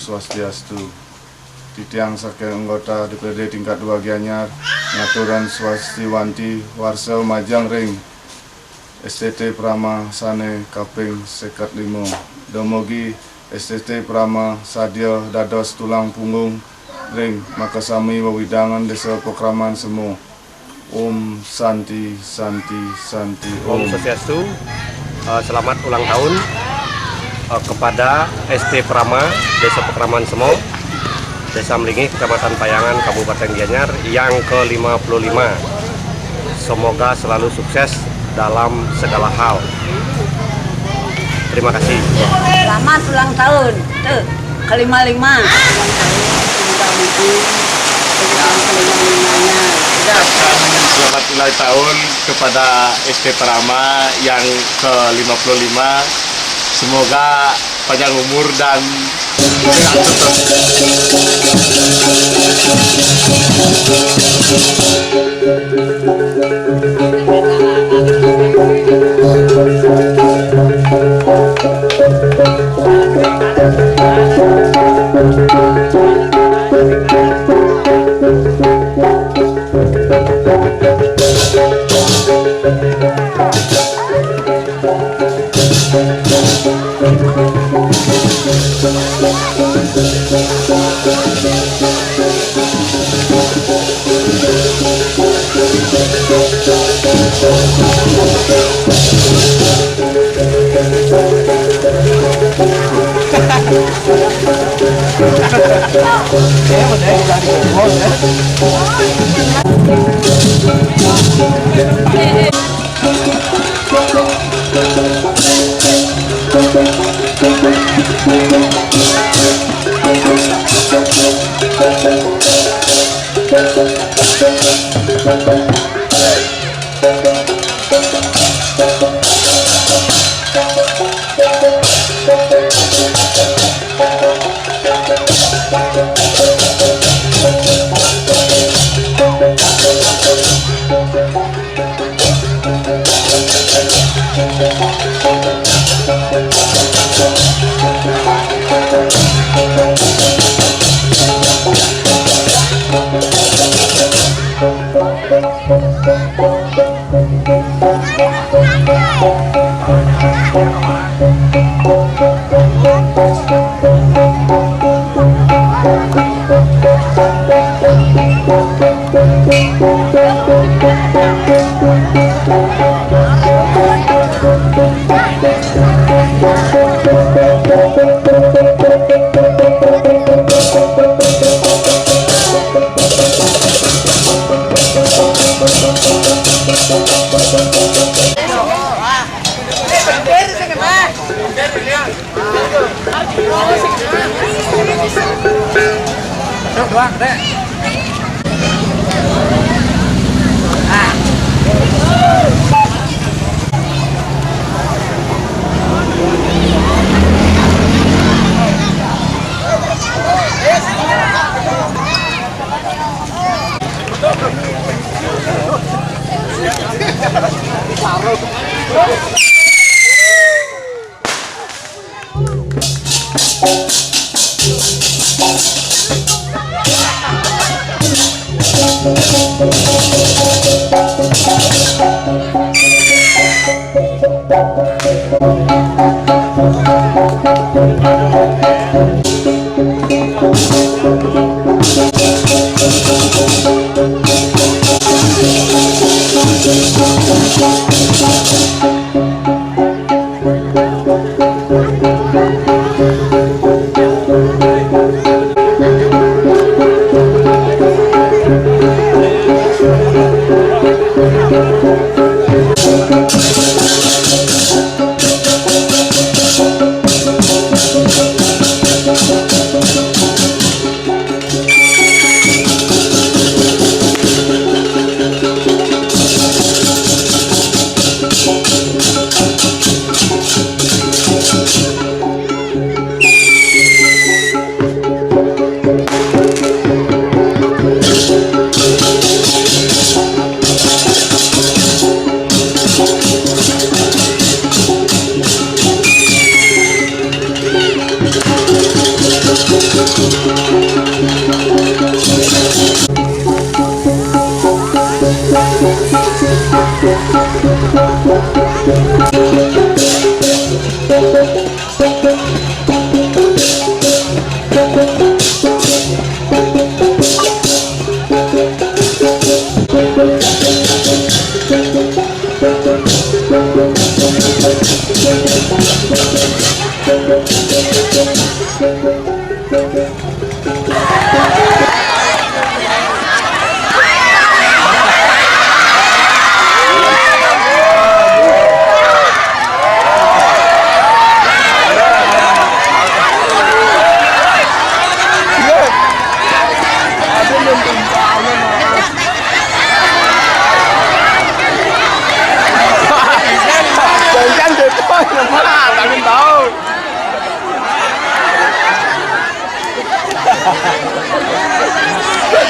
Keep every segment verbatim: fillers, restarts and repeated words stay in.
Swastiastu. Titiang saking anggota D P R D tingkat dua Gianyar, ngaturang swastiwanti warsa majeng ring S T T Prama sane kaping seket lima. Dumugi S T T Prama sadia dados tulang punggung ring makasami wewidangan Desa Pakraman Semo. Om Santi, Santi, Santi, Om Om. Swastiastu. Eh, selamat ulang tahun, eh, kepada S T Prama, Desa Pakraman Semo, Desa Melingi, Kecamatan Payangan, Kabupaten Gianyar, yang ke lima puluh lima. Semoga selalu sukses dalam segala hal. Terima kasih. Selamat ulang tahun. Tuh, kelima lima. Ulang tahun, semoga maju. Ulang tahun kelima-limanya. Udah. Ucapkan selamat ulang tahun kepada S T Prama yang ke lima puluh lima. Semoga panjang umur dan sehat terus. Jangan gitu, jangan tahu.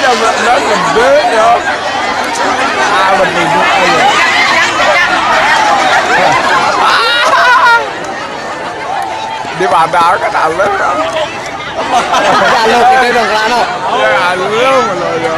Jambak bener gede ya. Ah, bener juga ya. Di padahal kan alur. Alur kita dong, kelano. Ya, alur, alur, ya.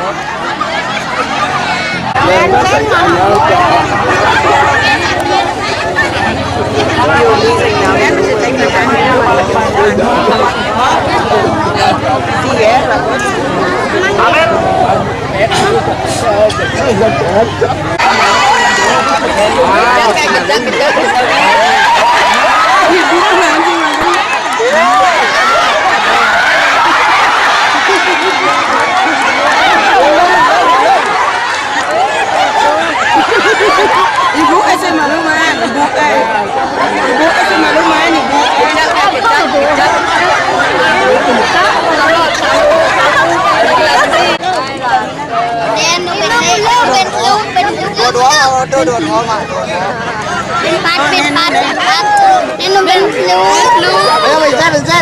Ibu, eh, saya malu, Man. Ibu, eh. Ibu, eh, saya malu, Man. Ibu. Dua, dua, dua, dua, dua, Mak. Empat, empat, empat. Ini nomor sepuluh. Ayo, Mak, Mak.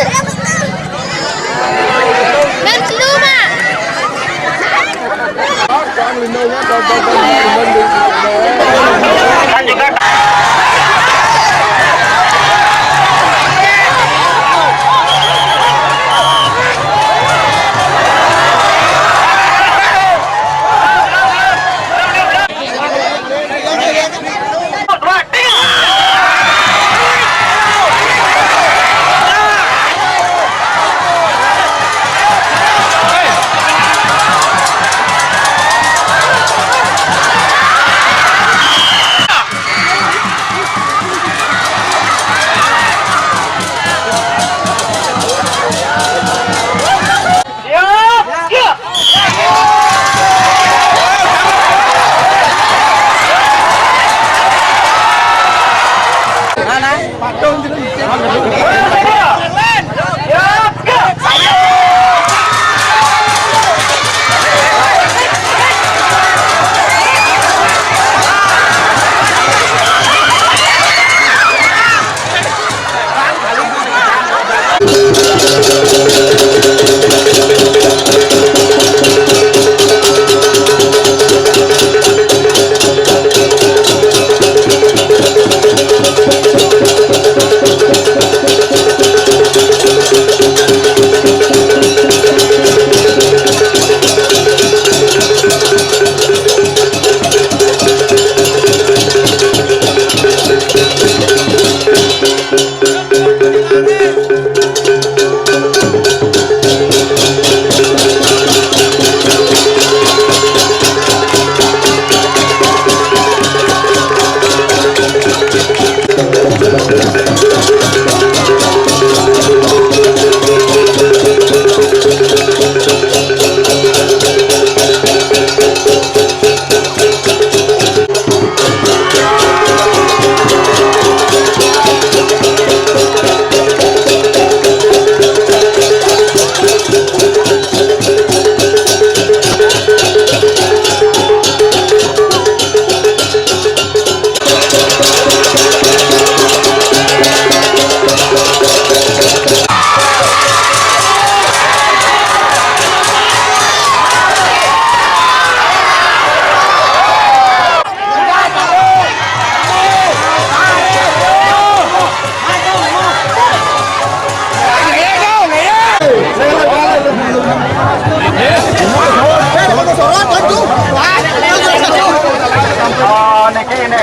Oh, niki, ini,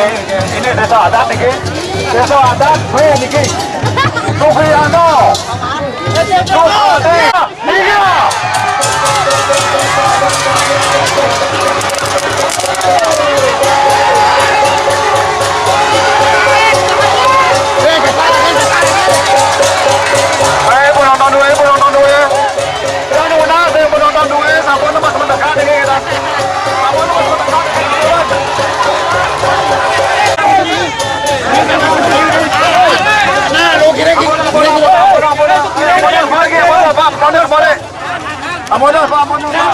ini desa adat niki. Desa adat, weh, niki. Supriyanto. Supriyanto. Eh, penonton dulu ya, penonton dulu ya. Yang mana sih penonton dulu ya, sampun mas mendekat ini kita. Sampun mas mendekat ini kita. Nah, lu kira gini. Balik, balik, balik, balik. Ampun, Pak, ampun, Pak.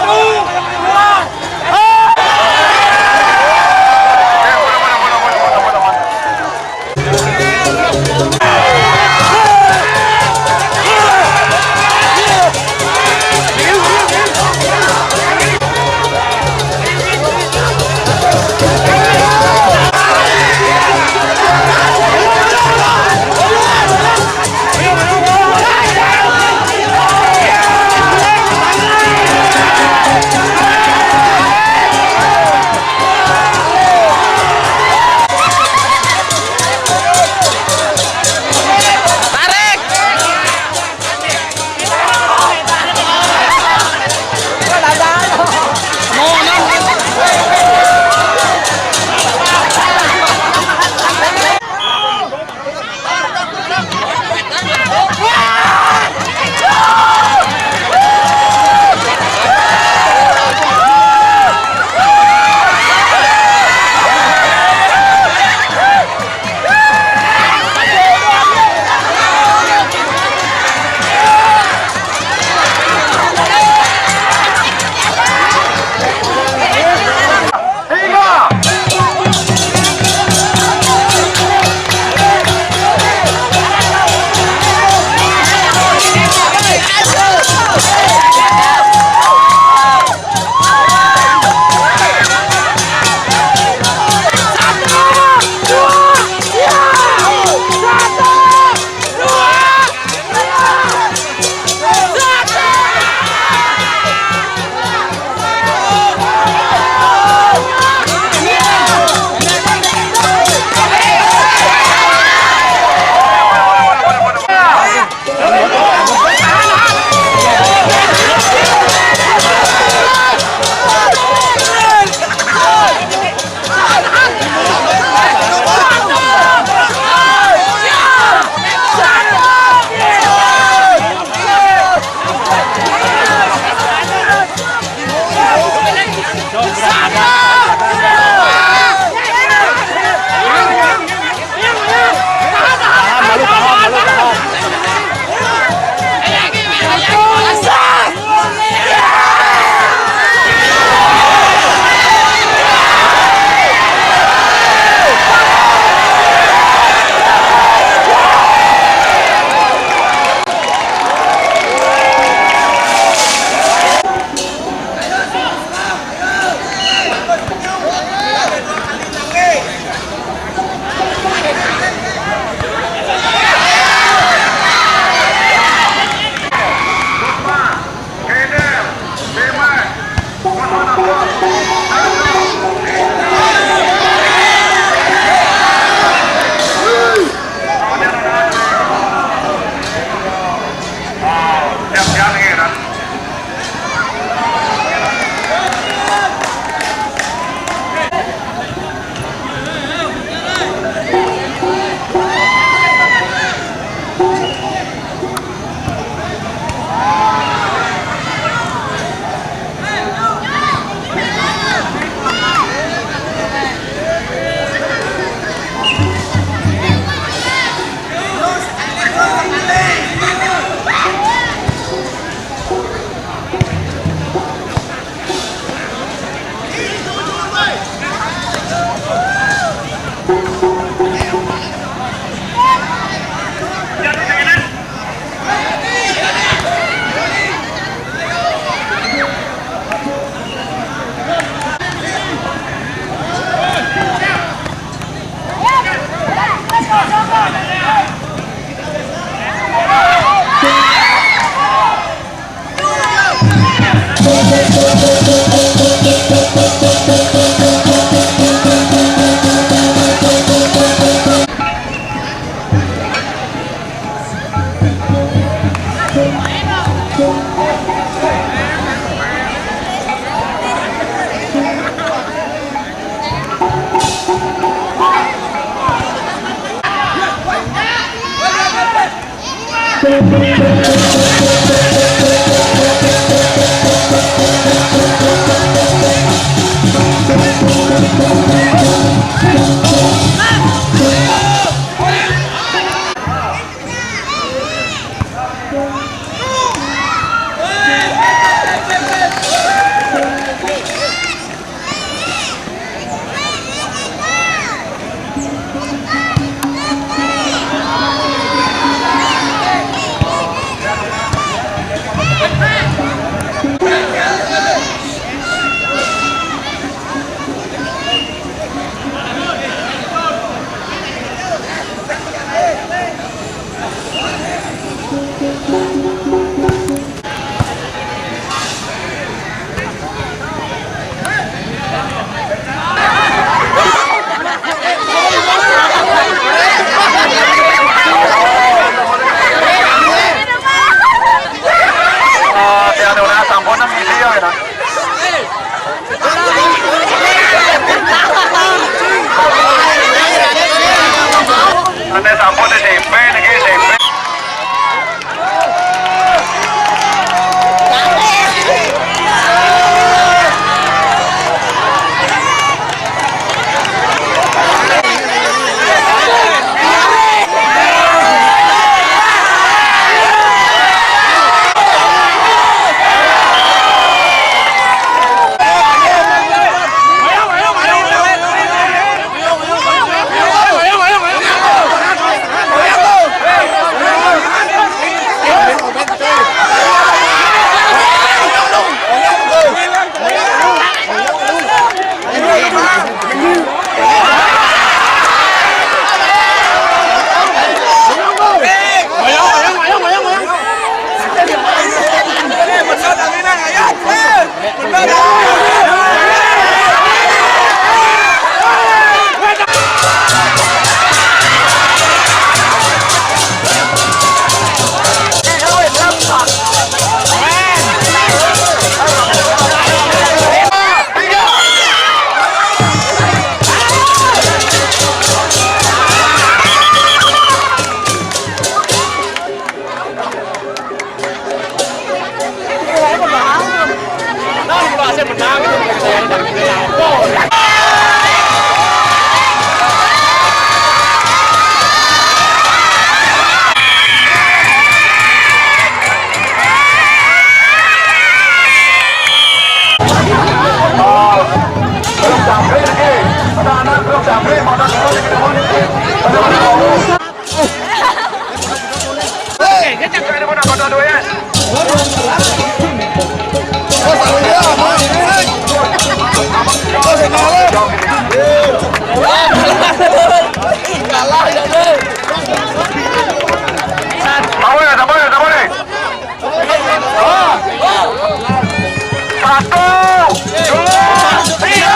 Tiada orang sampun nang isi ya, enak. Ane sampun S M P niki, S M P. Sabar, sabar, sabar. Satu, dua, tiga.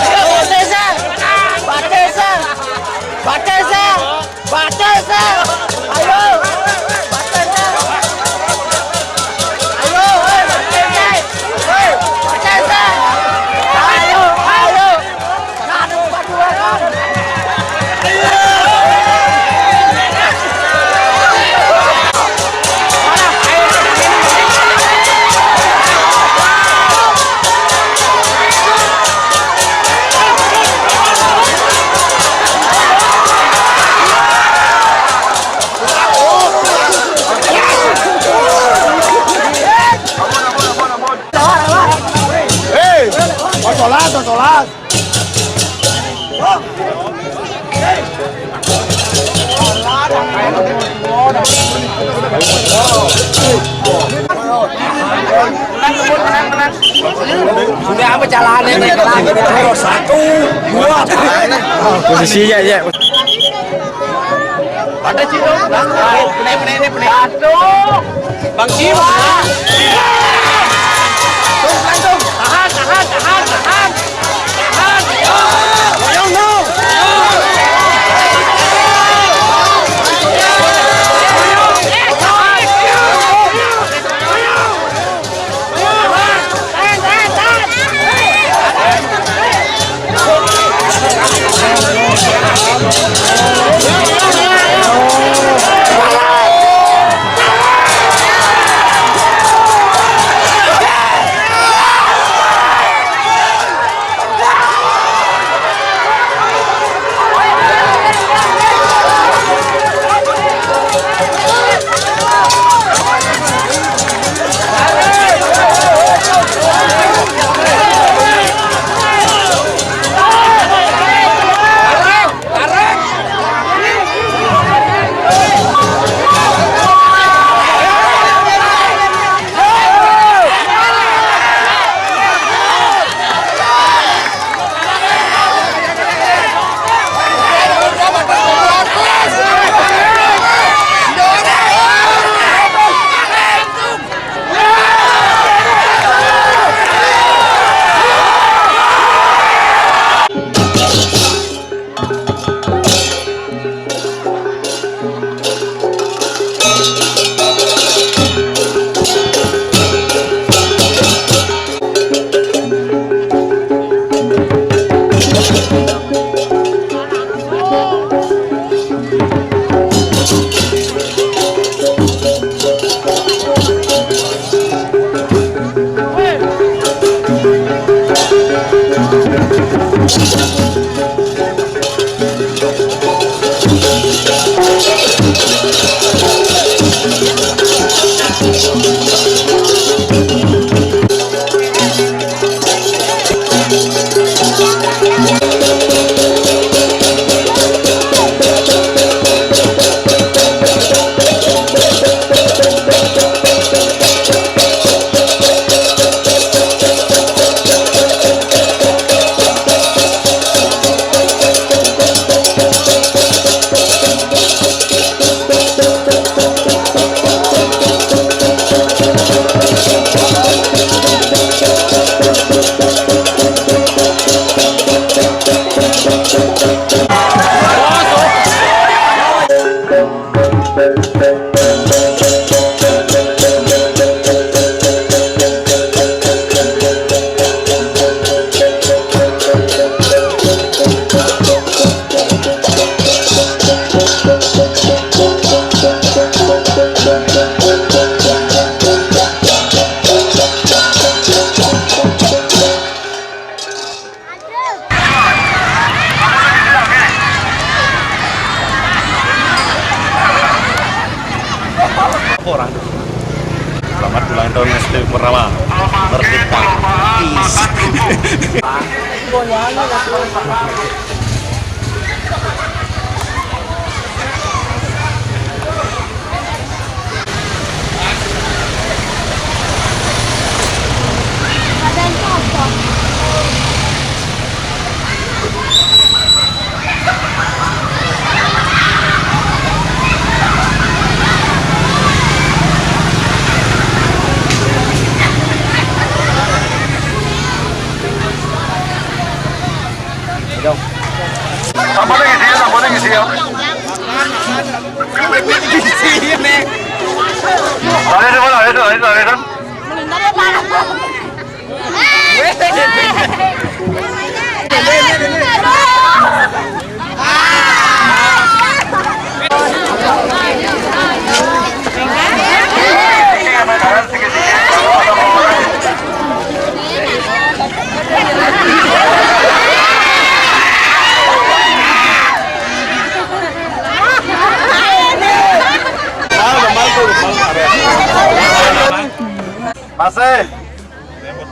Pak Cesar! Pak Cesar! Pak Cesar! Pak Cesar! Ayo! Pak Cesar! Ayo, hei, Pak Cesar! Hei, Pak Cesar! Ayo, ayo! Aduh, aduh, aduh. Hei, ocolas, ocolas. Sudah apa jalannya, satu, dua. Posisinya ya. Ada sih dong. Benar, benar, ini benar. Satu. Bang Kim. Langsung. Tahan, tahan, tahan, tahan. Tahan. Ayo, no. Orang. Selamat ulang tahun S T U pertama. Merdeka. Peace. Sampai lagi sih, sampai lagi sih ya. Di sini. Tahan dulu, tahan dulu, tahan dulu. Masih.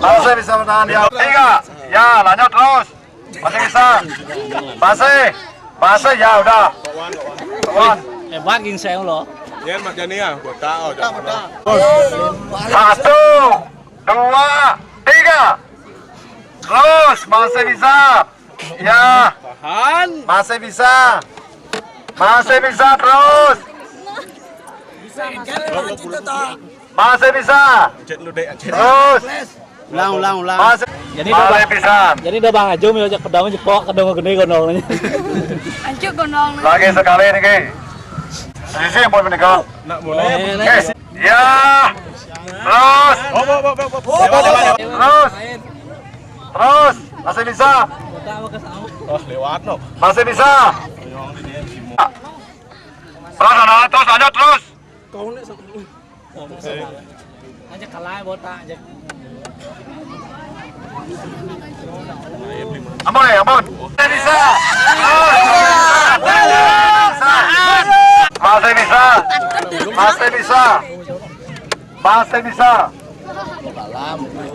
Masih bisa menahan dia. Tiga. Ya, lanjut terus. Masih bisa. Masih. Masih, ya udah. Kawan. Eh, baging saya lo. Yan, Mas Jani ya, botak, oh, jangan. Satu, dua, tiga. Terus, masih bisa. Ya. Tahan. Masih bisa. Masih bisa terus. Bisa, Mas. Lanjut, Tata. Masih bisa. Terus. Ulang, ulang, ulang. Masih, jadi masih bisa. Jadi udah Bang Ajum ya, cek pedang jepok, kedong gede gondongnya. Anjuk gondong. Lagi sekali nih, Ki. Sisi pun menikah. Nak mulai. Oke. Ya. Terus. Terus. Terus. Masih bisa. Oh, lewat no. Masih bisa. Terus, ada, terus, ada, terus. Aja kalah botak aja. Ampun ya, ampun. Masih bisa. Masih bisa. Masih bisa. Masih bisa.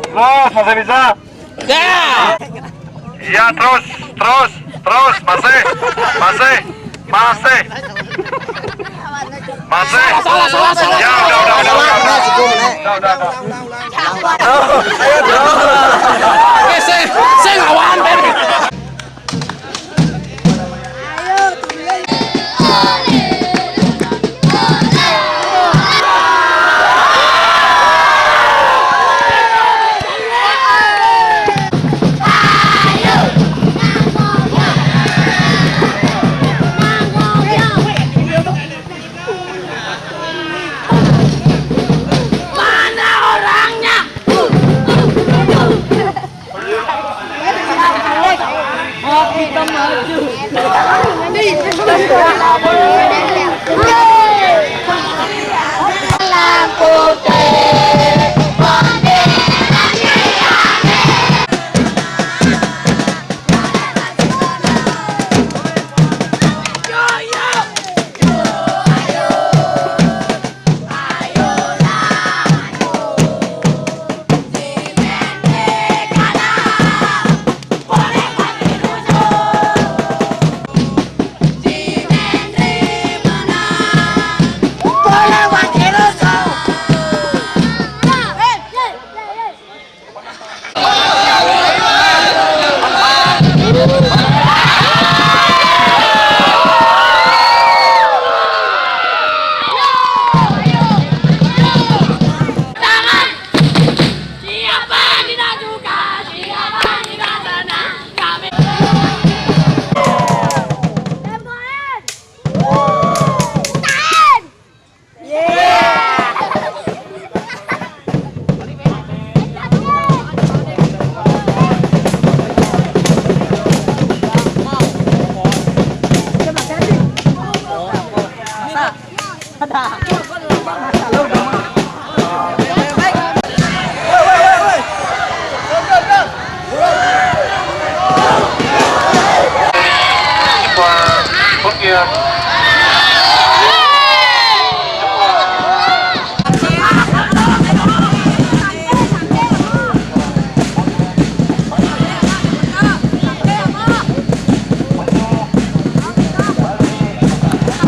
Terus, masih bisa. Ya. Iya, terus, terus, terus, masih, masih, masih, masih. Salah, salah, salah, salah. Ya, udah, udah, udah, udah, udah, udah, udah, udah. Oke, saya, saya lawan, Ben.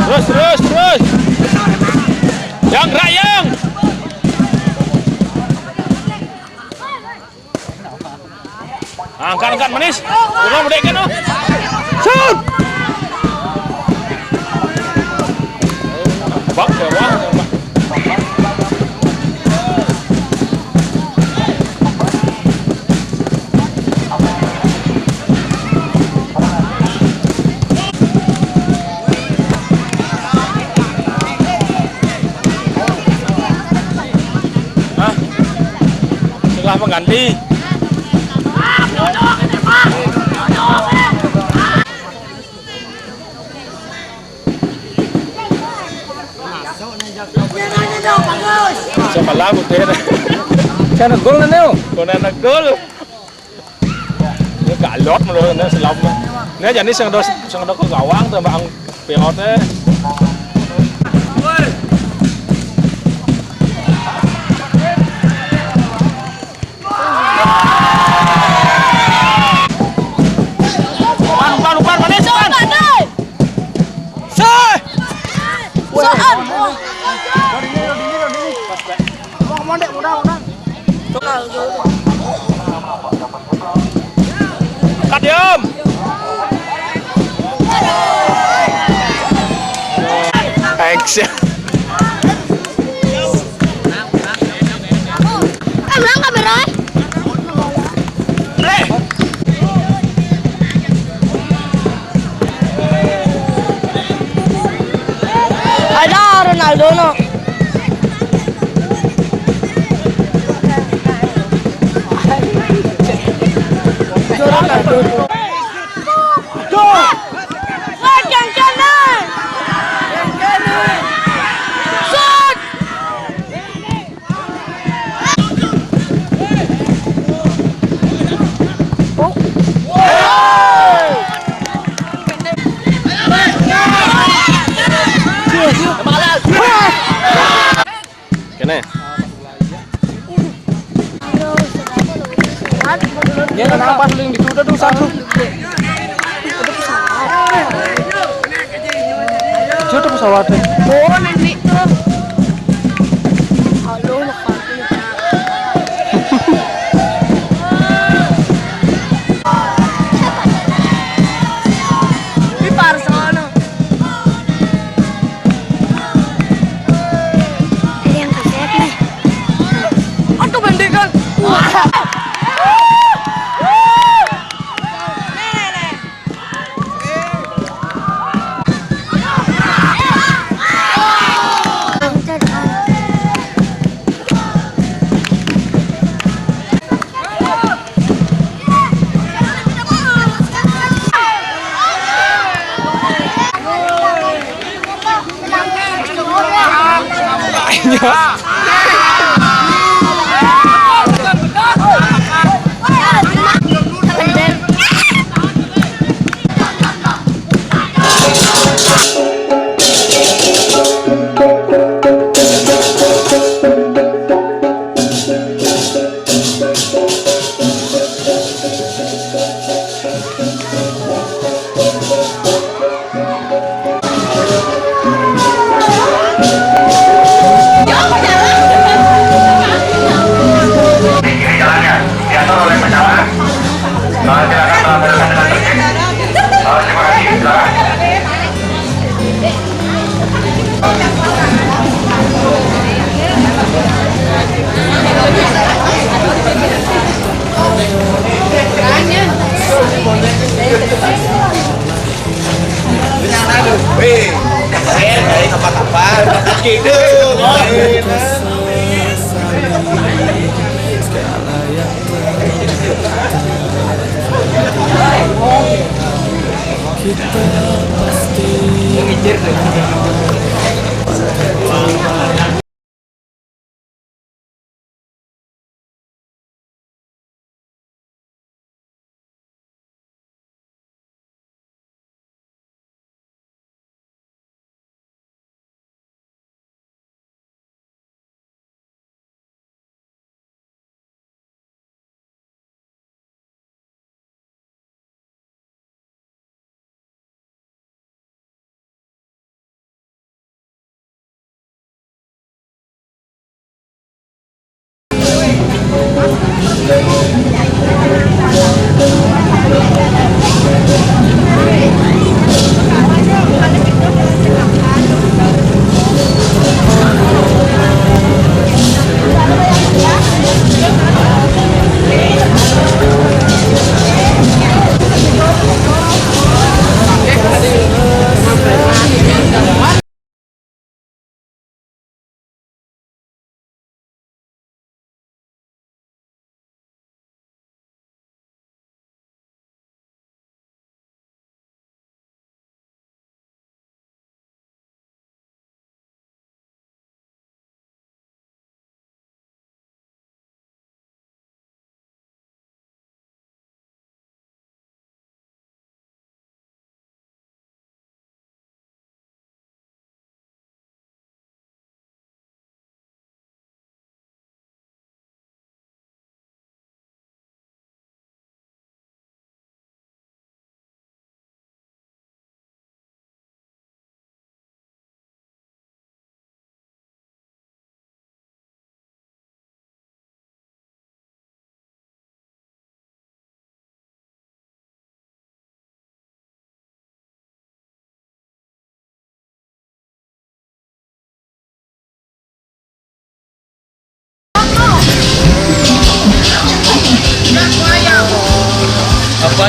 Terus, terus, terus. Yang gerak, yang. Angkat, angkat, manis. Kurang bedek kan, oh. Shoot. Bak, ya, bak. Hah? Setelah mengganti. Sebelah putih. Kan gol kan, Neo? Gol, gol. Ini galot menurut ini selam. Ini jadi sing ada, sing ada ke gawang tuh, Bang. Piot e. Umpan, umpan, umpan, manis, umpan. Sih. Soal. Mau mondek, mudah, mudah. Kadiam. Action. Tangkap, Roy. Ada Ronaldo, no. Shoot! Kene. Dia kenapa paling dituduh tuh satu? Itu pesawat. Oh, nenek tuh. Halo, makan. Di Barcelona. Ada yang kaset nih. Aduh, bendekan. Wah. Jalannya diatur oleh pejalan. Silakan melakukan dengan tertib. Terima kasih. Silakan. Weh, saya dari tempat apa? Gitu. Kita pasti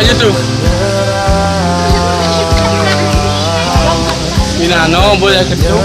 Itu. Minano boleh ketuk.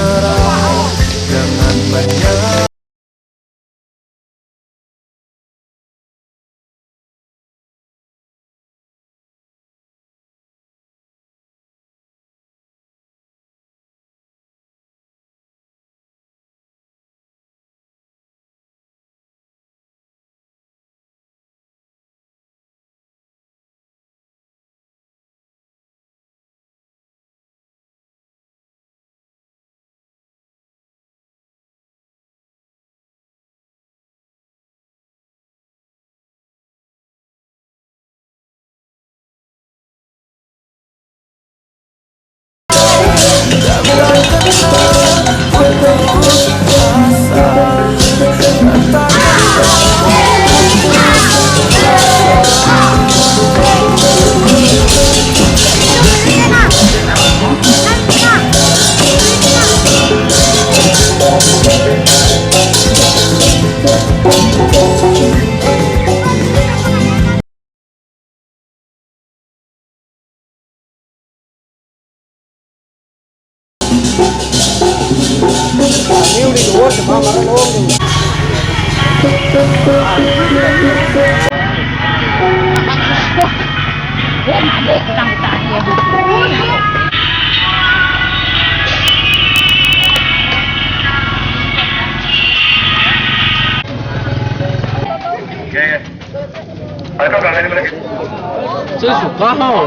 Saya suka, ho.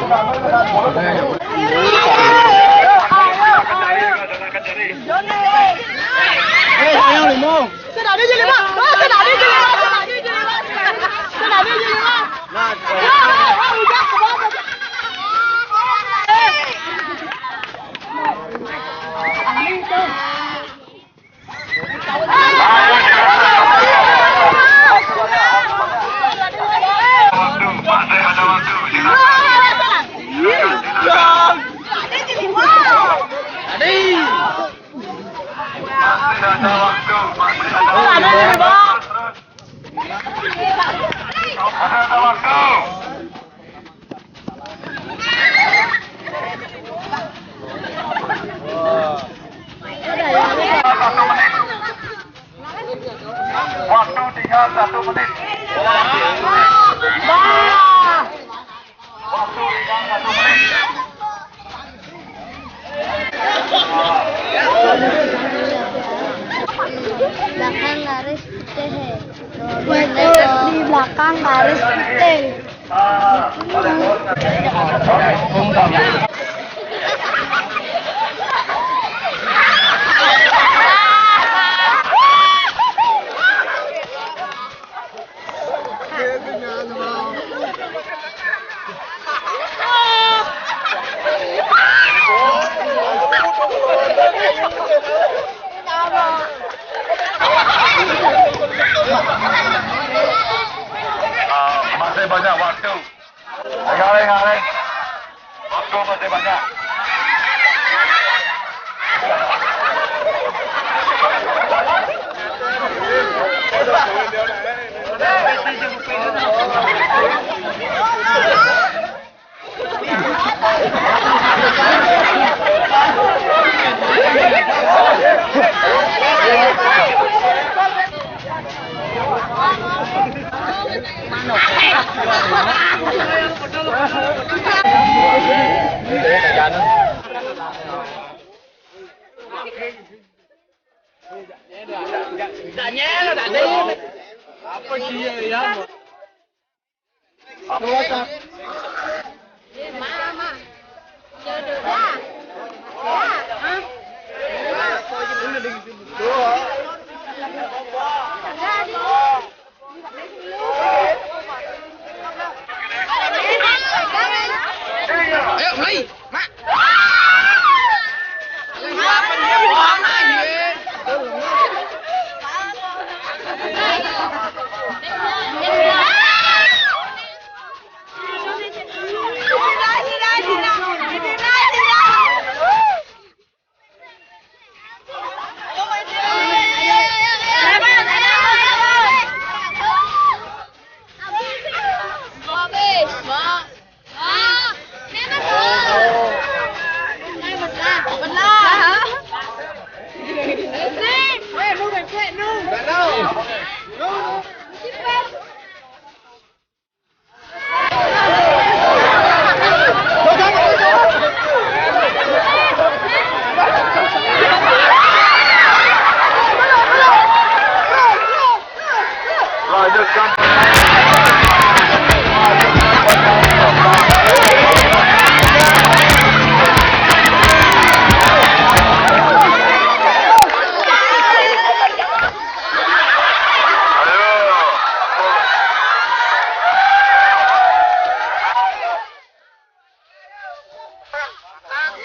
Eh, ayo, Limau. Waktu tinggal satu menit. Belakang garis putih. Di belakang garis putih. Ah, masih banyak waktu. Dengar, dengar, eh. Waktu masih banyak. Ayo, mulai. Mak.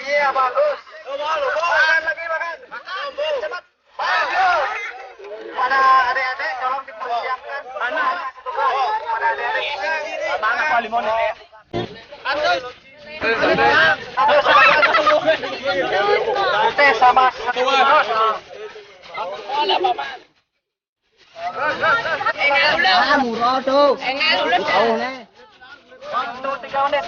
Iya, bagus. Makan lagi, makan. Cepat. Bagus. Pada adik-adik, tolong dipersiapkan. Pada adik-adik. Mana Pak Limon ini? Putih sama Ah, murah tuh. Tahu nih. Waktu tiga menit.